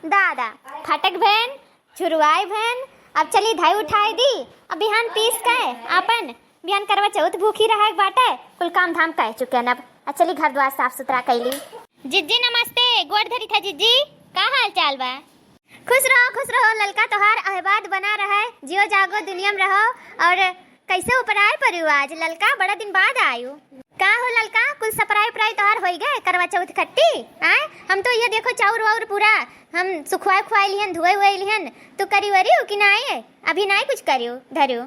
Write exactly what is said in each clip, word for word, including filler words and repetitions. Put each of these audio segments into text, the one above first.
दादा, फटक भएन, झुरवाई भएन। अब चली धाई उठाई दी, अब बिहान पीस के आपन बिहान करवा चौथ भूखी रहे के बाटे, कुल काम धाम कह चुके न। अब चली घर द्वार साफ सुथरा कैली। जिज्जी नमस्ते, गोड़ धरी था जिज्जी, का हाल चाल बा? खुश रहो, खुश रहो ललका, तोहार आशीर्वाद बना रहे, जियो जागो दुनिया में रहो। और कैसे उपराय परियो आज ललका, बड़ा दिन बाद आयु। का हो ललका, कुल सपराई उपराई तोहार होई गए करवा चौथ खट्टी? आय, हम तो ये देखो चाउर वाउर पूरा हम सुखवाए खुआई लिहन, धुए हुए लिहन, तू करी वरियो कि नाय? अभी नाय कुछ करियो धरियो।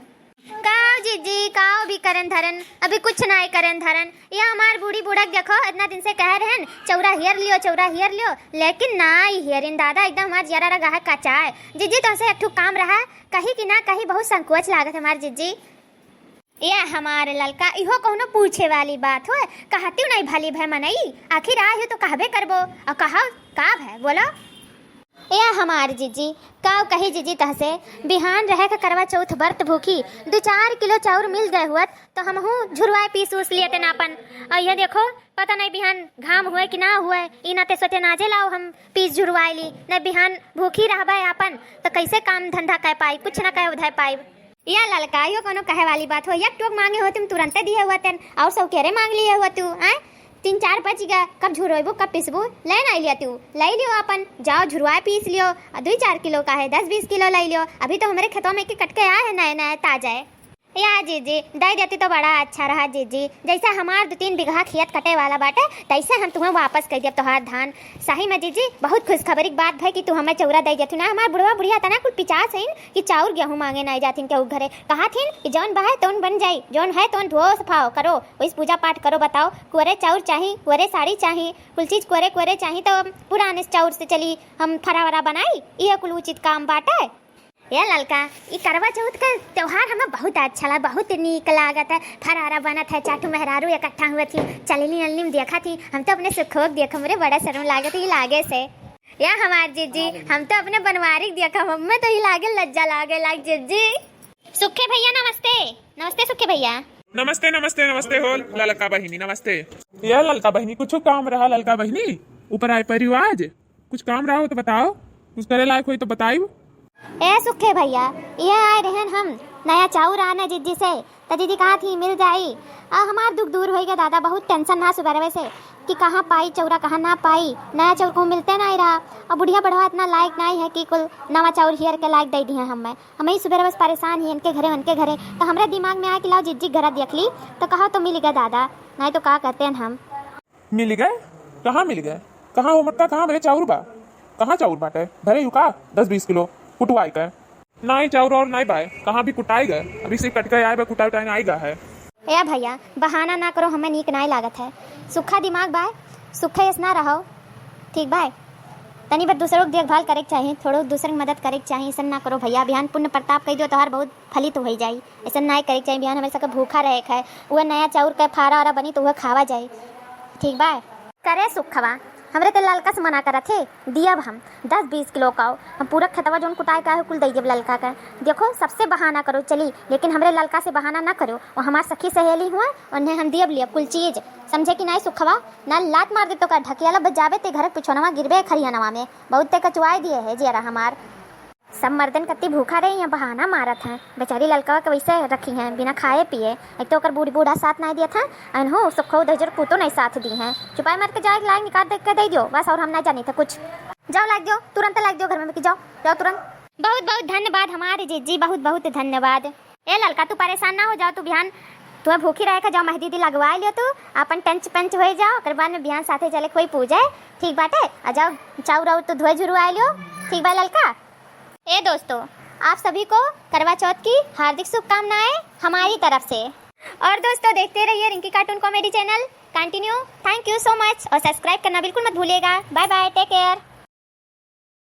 काव जिज्जी, काव भी करन धरन, अभी कुछ नाय करन धरन। या हमार बूढ़ी बूढ़क देखो, इतना दिन से कह रहन, "चौरा हियर लियो, चौरा हियर लियो," लेकिन नाय हियरिन दादा, एकदम हमार जियरा रहा है कचाए। जिज्जी, तोहसे एक ठो काम रहा, कही कि ना कही, बहुत संकोच लागत हमार जिज्जी। या हमार ललका, इहो कौनो पूछे वाली बात हो, कहतियो नाय भली भय मनई, आखिर आय हो तो कहबे करबो, और कहा का भय, बोलो। ए हमार जिज्जी, काव कही जिज्जी तहसे, बिहान रहे के करवा चौथ बर्त भूखी, दू चार किलो चाउर मिल गए हुअत, तो हमहू झुरवाए पीस उस लियते नापन। और ये देखो, पता नहीं बिहान घाम हुए कि ना हुए, ई नाते सोचे नाजे लाओ हम पीस झुरवाए ली, नहीं बिहान भूखी रहबे आपन, तो कैसे काम धंधा कर पाई, कुछ ना कर उधर पाई। या ललका, यो कौनो कहे वाली बात हो? एक टोक मांगे होतिन, तुरंते दिए हुअतेन, और सौ केरे मांग लिए हुआ तू, आय? तीन चार बज गया, कब झुरोइबू, कब पिसबू? ले नाई लिया तू, ले लियो अपन, जाओ झुरवाए पीस लियो, और दुई चार किलो का है, दस बीस किलो ले लियो। अभी तो हमरे खेतवा में के कट के आए हैं नए नए ताजे। या जिज्जी, दे देती तो बड़ा अच्छा रहा जिज्जी, जैसे हमार दो तीन बीघा खेत कटे वाला बाटे, तैसे हम तुम्हें वापस कर देब तोहार धान। सही में जिज्जी, बहुत खुशखबरी की बात है कि तू हमें चौरा दे देतू ना। हमार बुढ़वा बुढ़िया तना कुल पिचास हईन कि चाउर गेहूं मांगे नाई जाथिन केहू घरे। कहा थिन कि जौन बा है तौन बन जाई, जौन है तौन धोओ सफाओ करो, वैसे पूजा पाठ करो। बताओ, कुंवरे चाउर चाही, कुंवरे साड़ी चाही, कुल चीज कुंवरे कुंवरे चाही, तो पुराने चाउर से चली, हम फरावरा बनाई, ये कुल उचित काम बाटे। ए ललका, ई करवा चौथ का त्योहार हमें बहुत अच्छा लगा, बहुत नीक लागत है। फरारा बनत है, चाटू मेहरारू इकट्ठा हुए थी, चलनी नलनी में देखा थी। हम तो अपने सुखोक देखम रे, बड़ा शर्म लागत है ई लागे से। या हमार जिज्जी, हम तो अपने बनवारी के देखम, हमें तो ई लागे लज्जा लागे लाग जिज्जी। सुखे भैया नमस्ते। नमस्ते सुखे भैया। नमस्ते, नमस्ते, नमस्ते हो ललका बहिनी, नमस्ते। या ललका बहिनी, कुछ काम रहा ललका बहिनी, ऊपर आए परिवार कुछ काम रहा हो तो बताओ, कुछ करे लायक होई तो बताई। ए सुखे भैया, ये आए रहन हम नया चाउर आने जिज्जी से, त जिज्जी कहा थी मिल जाई। आ हमार दुख दूर होई गया दादा, बहुत टेंशन रहा सुबह से कि कहाँ पाई चौरा, कहाँ ना पाई, नया चाउर कहूँ मिलते नाई रहा। और बुढ़िया बढ़वा इतना लायक नाई है कि कुल नवा चाउर हियर के लायक दे दिए हमें। हम ही सुबह बस परेशान ही, इनके घरे, उनके घरे, तो हमरे दिमाग में आया कि लाओ जिज्जी घरा देख ली, तो कहा तो मिल गया दादा, नहीं तो का करते हैं हम। मिल गए? कहाँ मिल गए? कहाँ हो मटका, कहाँ मेरे चाउर बा? कहाँ चाउर बाटे? भरे यू का दस बीस किलो कुटवाई के? नाई चाउर और नाई बाय, कहाँ भी कुटाई गए? अभी से कट के आए बा, कुटाई उटाई नाई गा है। ए भैया, बहाना ना करो, हमें नीक नाई लागत है। सुखा दिमाग बाय, सुखे ऐस ना रहो, ठीक बाय? तनी बार दूसरों की देखभाल करे के चाही, थोड़ो दूसरे की मदद करे के चाही। ऐसन ना करो भैया, बिहान पुण्य प्रताप कह दियो, तोहार बहुत फलित होई जाई। ऐसन नाई करे के चाही, बिहान हमें सबके भूखा रहे के है। उहे नया चाउर के फारा वारा बनी तो उहे खावा जाई, ठीक बा? करे सुखवा, हमरे ते ललका से मना करत है, दियब हम दस बीस किलो का, हम पूरा खेतवा जौन कुटाए का है कुल दे देब ललका के। देखो सबसे बहाना करो चली, लेकिन हमरे ललका से बहाना ना करो, वो हमार सखी सहेली हुआ, उन्हें हम दियब लियब कुल चीज, समझे कि नाई सुखवा? ना लात मार दे तो का ढकियाला बजावे ते घर के पिछोनवा गिरबे खरियानवा में, बहुत ते कचवाए दिए है जियरा हमार। सब मर्दन कत्ती भूखा रहे, यहाँ बहाना मारत हैं। बेचारी ललकवा के वैसे रखी हैं, बिना खाए पिए। एक तो ओकर बूढ़ बूढ़ा साथ नहीं दिया था, अनहो सुखो दहिजर पूतो नहीं साथ दी हैं। चुपाई मार के जाए, लाग निकाल दे के दे दियो बस, और हम ना जानी थे कुछ। जाओ लाग दियो, तुरंत लाग दियो घर में, बिकी जाओ, जाओ तुरंत। बहुत बहुत धन्यवाद हमारे जिज्जी, बहुत बहुत धन्यवाद। ए ललका, तू परेशान ना हो, जाओ तू बिहान, तू भूखी रहे के जाओ, मेहंदी दी लगवा लियो तू, अपन टंच पंच हो जाओ, ओकर बाद में बिहान साथे चले कोई पूजे, ठीक बाटे? आ जाओ, चाउर आउर तू धोए झुरवाए लियो, ठीक बा ललका? ए दोस्तों, आप सभी को करवा चौथ की हार्दिक शुभकामनाएं हमारी तरफ से। और दोस्तों, देखते रहिए रिंकी cartoon comedy channel, continue। Thank you so much और subscribe करना बिल्कुल मत भूलिएगा। Bye bye, take care।